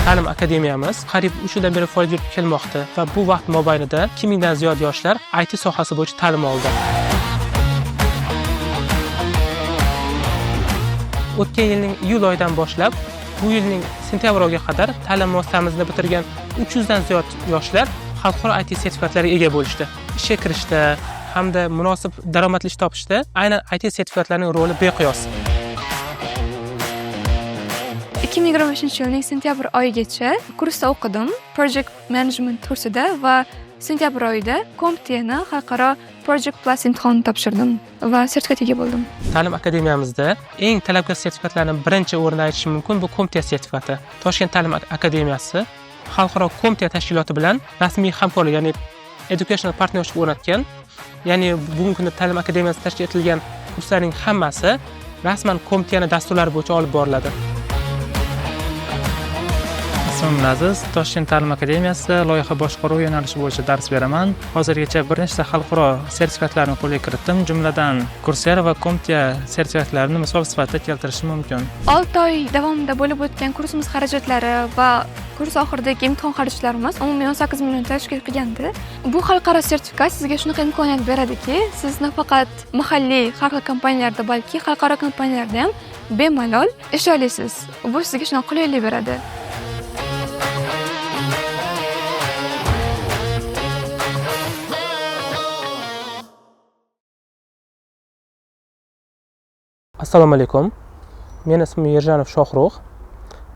Ta'lim akademiyamiz qariyb 3 yildan beri faoliyat yuritib kelmoqda va bu vaqt mobaynida 2000 dan ziyod yoshlar IT sohasi bo'yicha ta'lim oldi. O'tgan yilning iyul oyidan boshlab bu yilning sentyabr oyiga qadar ta'lim muassasamizni bitirgan 300 dan ziyod yoshlar xalqaro IT sertifikatlariga ega bo'lishdi. Ishga kirishda hamda munosib daromadli ish topishda aynan IT sertifikatlarining roli beqiyos. 2025-yilning sentyabr oyigacha kursda o'qidim, Project Management kursida va sentyabr oyida CompTIAni xalqaro Project Plus imtihonini topshirdim va sertifikatga ega bo'ldim. Ta'lim akademiyamizda eng talabgor sertifikatlarni birinchi o'rinda aytishim mumkin, bu CompTIA sertifikati. Toshkent ta'lim akademiyasi xalqaro CompTIA tashkiloti bilan rasmiy hamkorlik, ya'ni educational partnership o'rnatgan. Ya'ni bugungi kunda ta'lim akademiyasida tashkil etilgan kurslarning hammasi rasman CompTIAni dasturlari bo'yicha olib boriladi. Ismim Laziz, Toshkent ta'lim akademiyasida loyiha boshqaruvi yo'nalishi bo'yicha dars beraman. Hozirgacha bir nechta xalqaro sertifikatlarni qo'lga kiritdim, jumladan Coursera va CompTIA sertifikatlarini misol sifatida keltirishim mumkin. 6 oy davomida bo'lib o'tgan kursimiz xarajatlari va kurs oxiridagi imtihon xarajatlarimiz umumiy 18 million tashkil qilgandi. Bu xalqaro sertifikat sizga shunaqa imkoniyat beradiki, siz nafaqat mahalliy har xil kompaniyalarda, balki xalqaro kompaniyalarda ham bemalol ishlay olasiz. Bu sizga shunaqa qulaylik beradi. Assalomu alaykum. Meni ismim Yerjanov Shohrux.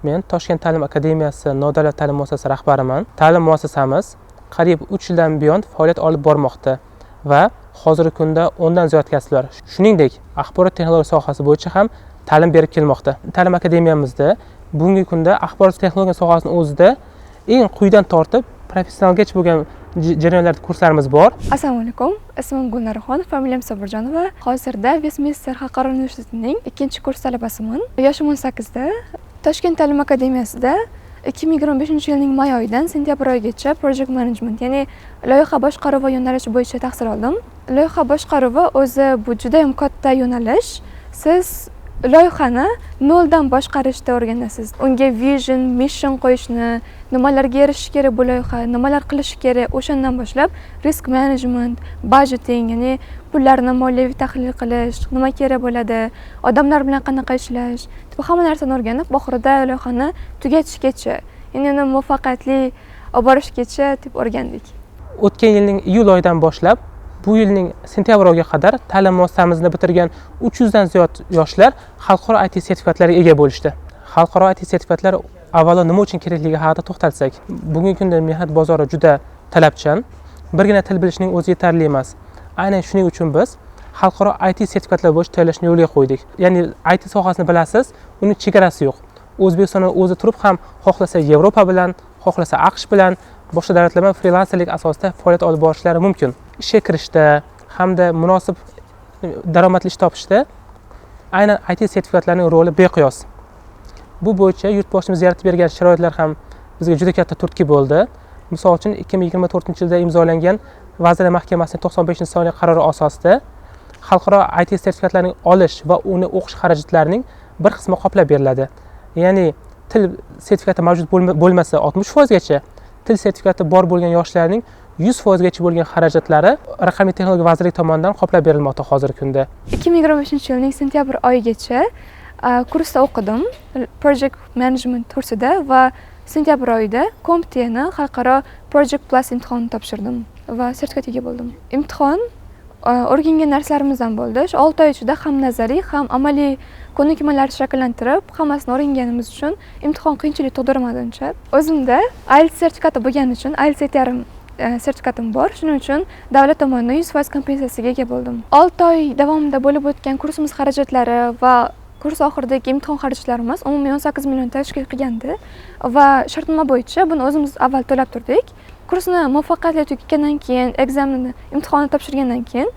Men Toshkent ta'lim akademiyasi nodavlat ta'lim muassasasi rahbariman. Ta'lim muassasamiz qariyb 3 yildan buyon faoliyat olib bormoqda va hozirgi kunda 10 dan ziyod kasblar, shuningdek, axborot texnologiyasi sohasi bo'yicha ham ta'lim berib kelmoqda. Ta'lim akademiyamizda bugungi kunda axborot texnologiyasi sohasining o'zida eng quyidan tortib professionalgacha bo'lgan jarayonlarda kurslarimiz bor. Assalomu alaykum. Ismim Gulnaraxon, familiyam Sobirjonova. Hozirda Westminster xalqaro universitetining 2-kurs talabasiman. Yoshim 18 da. Toshkent ta'lim akademiyasida 2025-yilning may oyidan sentyabr oyigacha Project Management, ya'ni loyiha boshqaruvi yo'nalishi bo'yicha tahsil oldim. Loyiha boshqaruvi o'zi bu juda ham katta yo'nalish. Siz loyihani noldan boshqarishni o'rganasiz. Unga vision, mission qo'yishni, nimalarga erishish kerak bu loyiha, nimalar qilish kerak, o'shandan boshlab risk management, budgeting, ya'ni pullarni moliyaviy tahlil qilish, nima kerak bo'ladi, odamlar bilan qanaqa ishlash, bu hamma narsani o'rganib, oxirida loyihani tugatishgacha, ya'ni uni muvaffaqiyatli olib borishgacha deb o'rgandik. O'tgan yilning iyul oyidan boshlab bu yilning sentyabr oyiga qadar ta'lim muassasamizni bitirgan 300 dan ziyod yoshlar xalqaro IT sertifikatlariga ega bo'lishdi. Xalqaro IT sertifikatlari avvalo nima uchun kerakligi haqida to'xtalsak, bugungi kunda mehnat bozori juda talabchan, birgina til bilishning o'zi yetarli emas. Aynan shuning uchun biz xalqaro IT sertifikatlar bo'yicha tayyorlashni yo'lga qo'ydik. Ya'ni IT sohasini bilasiz, uning chegarasi yo'q. O'zbekistonda o'zi turib ham xohlasa Yevropa bilan, xohlasa AQSh bilan, boshqa davlatlar bilan frilanserlik asosida faoliyat olib borishlari mumkin. Ishga kirishda hamda munosib daromadli ish topishda aynan IT sertifikatlarining roli beqiyos. Bu bo'yicha yurtboshimiz yaratib bergan sharoitlar ham bizga juda katta turtki bo'ldi. Misol uchun 2024-yilda imzolangan Vazirlar Mahkamasining 95-sonli qarori asosida xalqaro IT sertifikatlarining olish va uni o'qish xarajatlarining bir qismi qoplab beriladi. Ya'ni til sertifikati mavjud bo'lmasa 60%gacha, til sertifikati bor bo'lgan yoshlarning 100%gacha bo'lgan xarajatlari Raqamli texnologiya vazirligi tomonidan qoplab berilmoqda hozirgi kunda. 2025-yilning sentyabr oyigacha kursda o'qidim, Project Management kursida va sentyabr oyida CompTIAni xalqaro Project Plus imtihonini topshirdim va sertifikatga ega bo'ldim. Imtihon o'rgangan narsalarimizdan bo'ldi. Shu 6 oy ichida ham nazariy, ham amaliy ko'nikmalarni shakllantirib, hammasini o'rganganimiz uchun imtihon qiyinchilik tug'dirmadi uncha. O'zimda IELTS sertifikati bo'lgani uchun IELTS 7,5 sertifikatim bor. Shuning uchun davlat tomonidan 100% kompensatsiyaga ega bo'ldim. 6 oy davomida bo'lib o'tgan kursimiz xarajatlari va kurs oxiridagi imtihon xarajatlarimiz umumiy 18 million tashkil qilgandi va shartnoma bo'yicha buni o'zimiz avval to'lab turdik. Kursni muvaffaqiyatli tugatgandan keyin, ekzamenni, imtihonni topshirgandan keyin,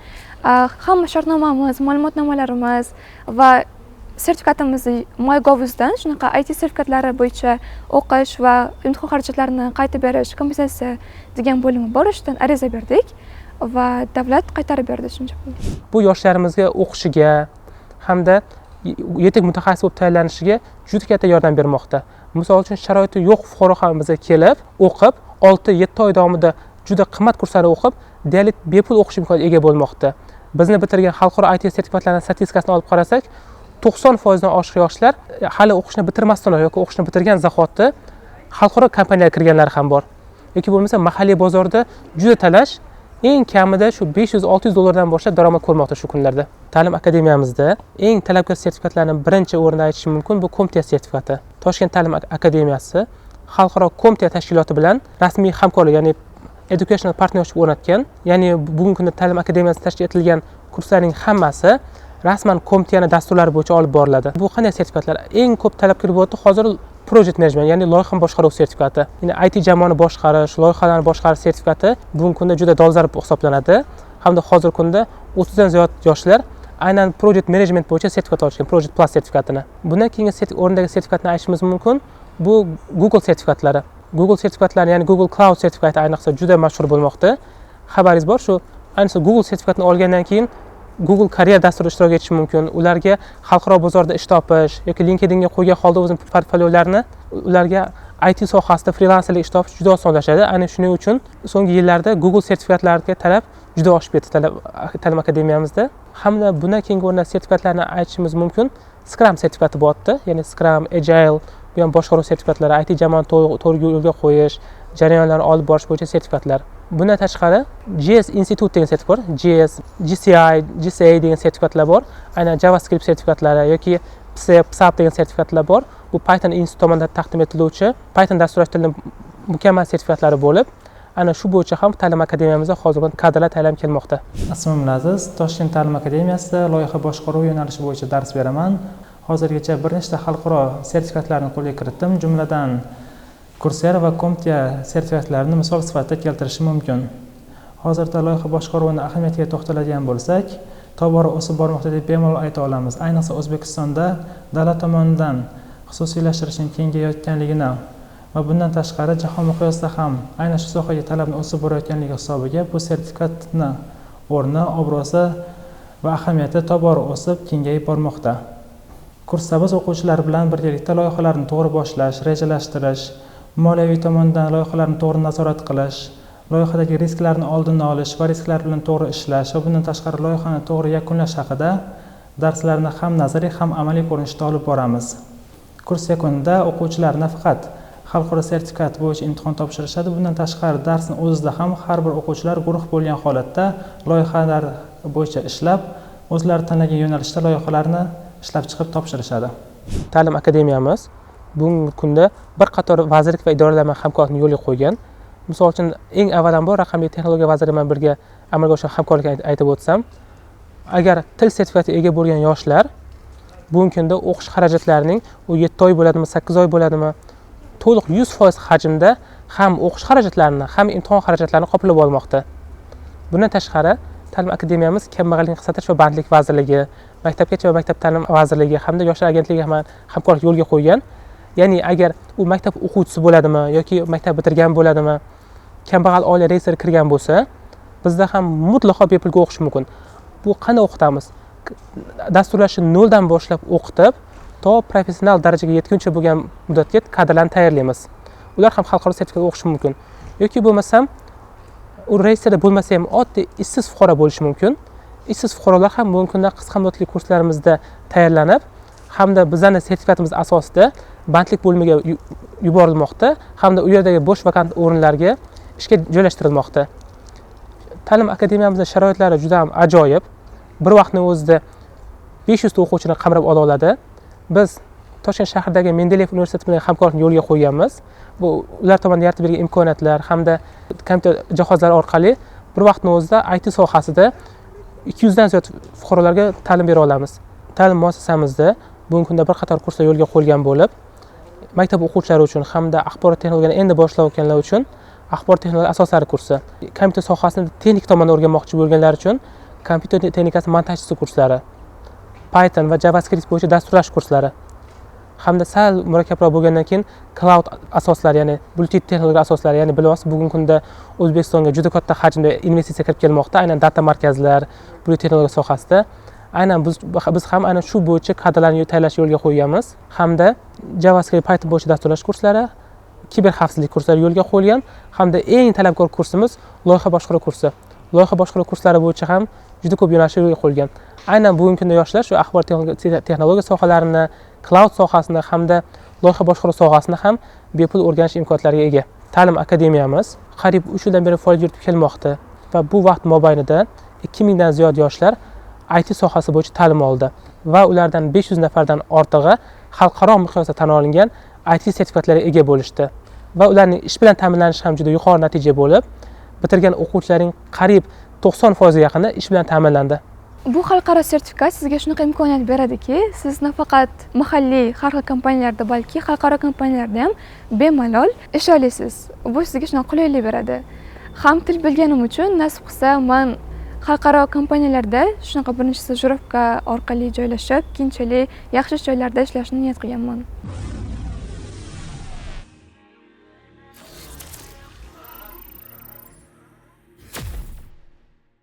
hamma shartnomamiz, ma'lumotnomalarimiz va sertifikatimizni MyGov'dan shunaqa IT sertifikatlari bo'yicha o'qish va imtihon xarajatlarini qaytib berish, kompensatsiya degan bo'limi bor, o'shadan ariza berdik va davlat qaytarib berdi shuncha pul. Bu yoshlarimizga o'qishiga hamda yetuk mutaxassis bo'lib tayyorlanishiga juda katta yordam bermoqda. Misol uchun, sharoiti yo'q fuqaro ham bizga kelib o'qib, 6-7 oy davomida juda qimmat kurslarni o'qib, deyarli bepul o'qish imkoniyatiga ega bo'lmoqda. Bizni bitirgan xalqaro IT sertifikatlarning statistikasini olib qarasak, 90% dan oshiq yoshlar hali o'qishni bitirmasdan yoki o'qishni bitirgan zahoti xalqaro kompaniyaga kirganlar ham bor. Yoki bo'lmasa mahalliy bozorda juda talash, eng kamida shu 500-600 dollardan boshlab daromad ko'rmoqda shu kunlarda. Ta'lim akademiyamizda eng talabgor sertifikatlarni birinchi o'rinda aytishim mumkin, bu CompTIA sertifikati. Toshkent ta'lim akademiyasi xalqaro CompTIA tashkiloti bilan rasmiy hamkorlik, ya'ni educational partnership o'rnatgan. Ya'ni bugungi kunda ta'lim akademiyasida tashkil etilgan kurslarning hammasi rasman CompTIAni dasturlari bo'yicha olib boriladi. Bu qanday sertifikatlar? Eng ko'p talab kelyapti hozir project management, ya'ni loyiha boshqaruv sertifikati. Ya'ni IT jamoani boshqarish, loyihalarni boshqarish sertifikati bugungi kunda juda dolzarb hisoblanadi. Hamda hozirgi kunda 30 dan ziyod yoshlar aynan project management bo'yicha sertifikat olishgan, Project Plus sertifikatini. Bundan keyingi o'rindagi sertifikatni aytishimiz mumkin, bu Google sertifikatlari. Google sertifikatlari, ya'ni Google Cloud sertifikati ayniqsa juda mashhur bo'lmoqda. Xabaringiz bor, shu ayniqsa Google sertifikatini olgandan keyin Google karyer dasturida ishtirok etish mumkin. Ularga xalqaro bozorda ish topish yoki LinkedInga qo'ygan holda o'zini portfoliolarini ularga IT sohasida frilanserlik ish topish juda osonlashadi. Aynan shuning uchun so'nggi yillarda Google sertifikatlariga talab juda oshib ketdi ta'lim akademiyamizda. Hamda bundan keyingi o'rinda sertifikatlarni aytishimiz mumkin. Scrum sertifikati bo'lyapti. Ya'ni Scrum, Agile, bu ham boshqaruv sertifikatlari, IT jamoani to'g'ri yo'lga qo'yish, jarayonlarni olib borish bo'yicha sertifikatlar. Bundan tashqari JS Institute degan sertifikat bor. JS, GCI, GCA degan sertifikatlar bor. Aynan JavaScript sertifikatlari yoki PSAP, PSAP degan sertifikatlar bor. Bu Python Institute tomonidan taqdim etiluvchi Python dasturlash tilini mukammal sertifikatlari bo'lib, ana shu bo'yicha ham ta'lim akademiyamizda hozirgi kunda kadrlar tayyorlanib kelmoqda. Ismim Laziz, Toshkent ta'lim akademiyasida loyiha boshqaruv yo'nalishi bo'yicha dars beraman. Hozirgacha bir nechta xalqaro sertifikatlarni qo'lga kiritdim, jumladan Coursera va CompTIA sertifikatlarini misol sifatida keltirishim mumkin. Hozirda loyiha boshqaruvini ahamiyatiga to'xtaladigan bo'lsak, tobora o'sib bormoqda deb bemalol ayta olamiz. Ayniqsa O'zbekistonda davlat tomonidan xususiylashtirishning kengayotganligini va bundan tashqari jahon miqyosida ham aynan shu sohaga talabni o'sib borayotganligi hisobiga bu sertifikatni o'rni, obro'si va ahamiyati tobora o'sib, kengayib bormoqda. Kursda biz o'quvchilar bilan birgalikda loyihalarni to'g'ri boshlash, rejalashtirish, moliyaviy tomondan loyihalarni to'g'ri nazorat qilish, loyihadagi risklarni oldini olish va risklar bilan to'g'ri ishlash va bundan tashqari loyihani to'g'ri yakunlash haqida darslarni ham nazariy, ham amaliy ko'rinishda olib boramiz. Kurs yakunida o'quvchilar nafaqat xalqaro sertifikat bo'yicha imtihon topshirishadi, bundan tashqari darsni o'zida ham har bir o'quvchilar guruh bo'lgan holatda loyihalar bo'yicha ishlab, o'zlari tanlagan yo'nalishda loyihalarni ishlab chiqib topshirishadi. Ta'lim akademiyamiz bugungi kunda bir qator vazirlik va idoralar bilan hamkorlikni yo'lga qo'ygan. Misol uchun, eng avvalambor raqamli texnologiya vazirligi bilan birga amalga oshirgan hamkorlikni aytib o'tsam, agar til sertifikatiga ega bo'lgan yoshlar bugungi kunda o'qish xarajatlarining u 7 oy bo'ladimi, 8 oy bo'ladimi, to'liq 100% hajmda ham o'qish xarajatlarini, ham imtihon xarajatlarini qoplab olmoqda. Bundan tashqari, ta'lim akademiyamiz Kambag'allikni qisqartirish va bandlik vazirligi, Maktabgacha va maktab ta'lim vazirligi hamda Yoshlar agentligi bilan hamkorlik yo'lga qo'ygan. Ya'ni agar u maktab o'quvchisi bo'ladimi yoki maktab bitirgan bo'ladimi, kambag'al oila reyestriga kirgan bo'lsa, bizda ham mutlaqo bepulga o'qish mumkin. Bu qanday o'qitamiz? Dasturlashni noldan boshlab o'qitib, to professional darajaga yetguncha bo'lgan muddatga kadrlarni tayyorlaymiz. Ular ham xalqaro sertifikat o'qishi mumkin. Yoki bo'lmasam, u reyestrda bo'lmasa ham oddiy ishsiz fuqaro bo'lishi mumkin. Ishsiz fuqarolar ham bugungi kunda qisqa muddatli kurslarimizda tayyorlanib, hamda bizlarning sertifikatimiz asosida bandlik bo'limiga yuborilmoqda, hamda u yerdagi bo'sh vakant o'rinlarga ishga joylashtirilmoqda. Ta'lim akademiyamizning sharoitlari juda ham ajoyib. Bir vaqtning o'zida 500 ta o'quvchini qamrab ola oladi. Biz Toshkent shahridagi Mendeleyev universiteti bilan hamkorlikni yo'lga qo'yganmiz. Bu ular tomonidan yaratib berilgan imkoniyatlar hamda kompyuter jihozlari orqali bir vaqtning o'zida IT sohasida 200 dan ziyod fuqarolarga ta'lim bera olamiz. Ta'lim muassasamizda bugungi kunda bir qator kurslar yo'lga qo'yilgan bo'lib, maktab o'quvchilari uchun hamda axborot texnologiyalarini endi boshlayotganlar uchun axborot texnologiyalari asoslari kursi, kompyuter sohasini texnik tomondan o'rganmoqchi bo'lganlar uchun kompyuter texnikasi montajchisi kurslari, Python va JavaScript bo'yicha dasturlash kurslari hamda sal murakkabroq bo'lgandan keyin cloud asoslari, ya'ni Bluetooth texnologiya asoslari, ya'ni bilasiz, bugungi kunda O'zbekistonga juda katta hajmda investitsiya kirib kelmoqda, aynan data markazlar, Bluetooth texnologiya sohasida. Aynan biz ham aynan shu bo'yicha kadrlarni tayyorlash yo'lga qo'yganmiz hamda JavaScript, Python bo'yicha dasturlash kurslari, kiber xavfsizlik kurslari yo'lga qo'yilgan hamda eng talabgor kursimiz loyiha boshqaruv kursi. Loyiha boshqaruv kurslari bo'yicha ham juda ko'p yo'nalishlar yo'lga qo'yilgan. Aynan bugungi kunda yoshlar shu axborot texnologiya sohalarini, cloud sohasini hamda loyiha boshqaruv sohasini ham bepul o'rganish imkoniyatlariga ega. Ta'lim akademiyamiz qariyb 3 yildan beri faoliyat yuritib kelmoqda va bu vaqt mobaynida 2000 dan ziyod yoshlar IT sohasi bo'yicha ta'lim oldi va ulardan 500 nafardan ortig'i xalqaro miqyosda tan olingan IT sertifikatlariga ega bo'lishdi va ularning ish bilan ta'minlanishi ham juda yuqori natija bo'lib, bitirgan o'quvchilarning qariyb 90%ga yaqini ish bilan ta'minlandi. Bu xalqaro sertifikat sizga shunaqa imkoniyat beradiki, siz nafaqat mahalliy har xil kompaniyalarda, balki xalqaro kompaniyalarda ham bemalol ish olasiz. Bu sizga shunaqa qulaylik beradi. Ham til bilganim uchun, nasib qilsa, man xalqaro kompaniyalarda shunaqa birinchi стажировка orqali joylashib, keyinchalik yaxshi joylarda ishlashni niyat qilganman.